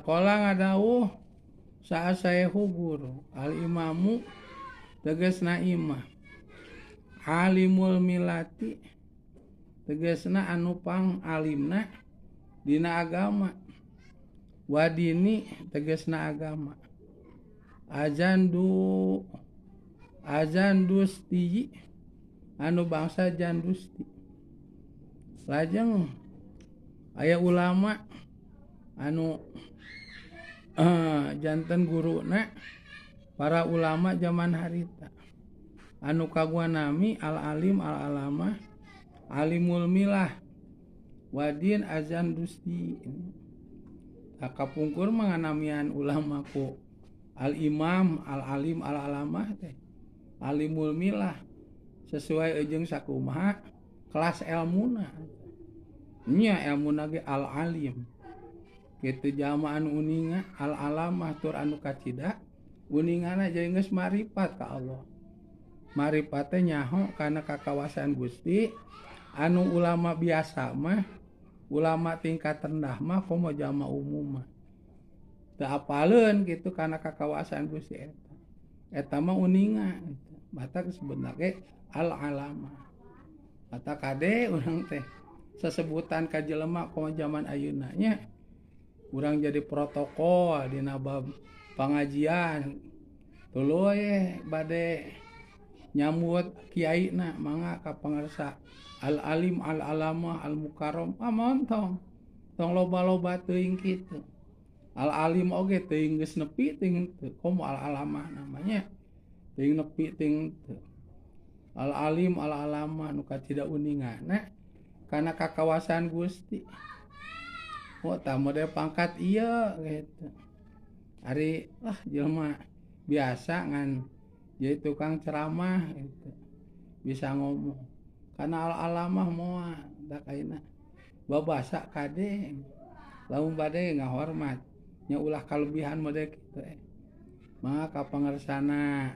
Qala ngadawuh saha saehu guru al imamu tegasna imam alimul milati tegasna anu pang alimna dina agama wadini tegasna agama azandu azandusti anu bangsa jandusti lajeng aya ulama anu janten guruna para ulama zaman harita anu kaguanami al alim al alamah alimul milah wadin azan dusti kapungkur manganamian ulama ku al imam al alim al alamah teh alimul milah sesuai jeung sakumaha kelas elmuna nya elmuna ge al alim kitu jalma anu uninga al alamah tur anu kacida uningana jadi geus maripat ka Allah. Maripat teh nyaho kana kakawasan Gusti anu ulama biasa mah ulama tingkat rendah mah komo jalma umum mah teu apaleun kitu kana kakawasan Gusti eta. Eta mah uninga gitu. Batak disebutna ge al alamah. Batak kade urang teh sesebutan ka jelema komo zaman ayeuna nya urang jadi protokol dina bab pengajian tuluy bade nyambut kiai na mangga ka pangarsa al alim al alamah al mukarram ah montong tong loba-loba teuing kitu al alim oge teuing geus nepi teuing teu komo al alamah namanya teuing nepi teuing teu al alim al alamah nu kacida uningana kana kakawasan Gusti oh tah model pangkat ieu gitu ari lah jelema biasa ngan jadi tukang ceramah gitu bisa ngomong karena al alamah moal da kaina babasa kade lamun bade ngahormat nya ulah kalebihan model kitu mangga ka pangersana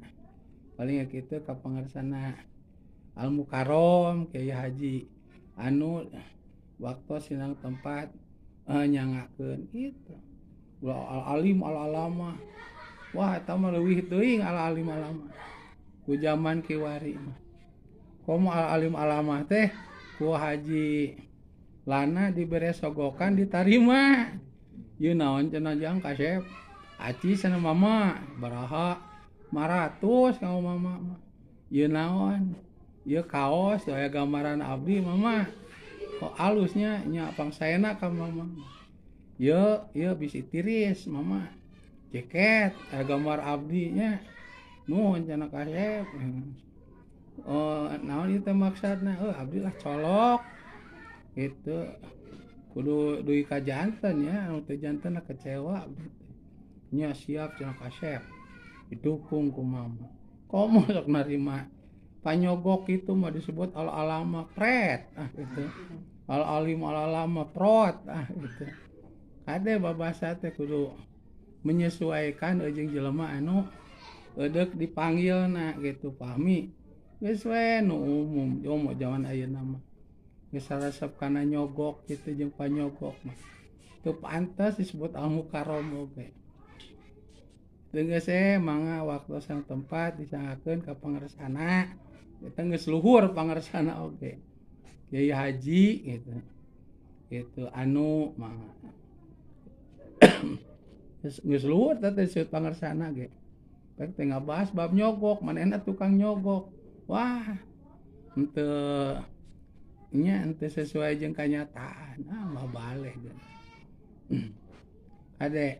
paling kitu ka pangersana al mukarrom Kiai Haji anu waktu sinang tempat nyangakeun kitu ulah al alim al alamah wah eta mah leuwih teuing al alim alamah ku zaman kiwari mah komo al alim alamah teh ku Haji Lana dibere sogokan ditarima ieu naon cenah jang kasep aci cenah mama baraha 500 ka mama mah ieu naon ieu kaos aya gambaran abdi mama kok alusnya nya pangsaena ka mama ieu ieu bisi tiris mama jaket aya gambar abdi nya nuhun cenah kasep oh naon ieu teh maksudna abdi lah colok gitu kudu duit ka janten ya anu teu janten kecewa nya siap cenah kasep didukung ku mama komo sok narima panyogok itu mah disebut al alama pret ah gitu al alim al alama prot ah gitu kade babasa teh kudu menyesuaikan jeung jelema anu eudek dipanggilna gitu pahmi geus we nu umum jomo zaman ayeuna mah geus resep kana nyogok gitu jeung panyogok mah teu pantes disebut al mukarram oge teu geus mangga waktu sang tempat disangakeun ka pangersana eta geus luhur pangersana oge Kiai Haji gitu gitu anu mangga geus luhur teh disebut pangersana ge rek teh ngabahas bab nyogok manehna tukang nyogok wah henteu nya henteu sesuai jeung kanyataan ah mah baleh. Ade.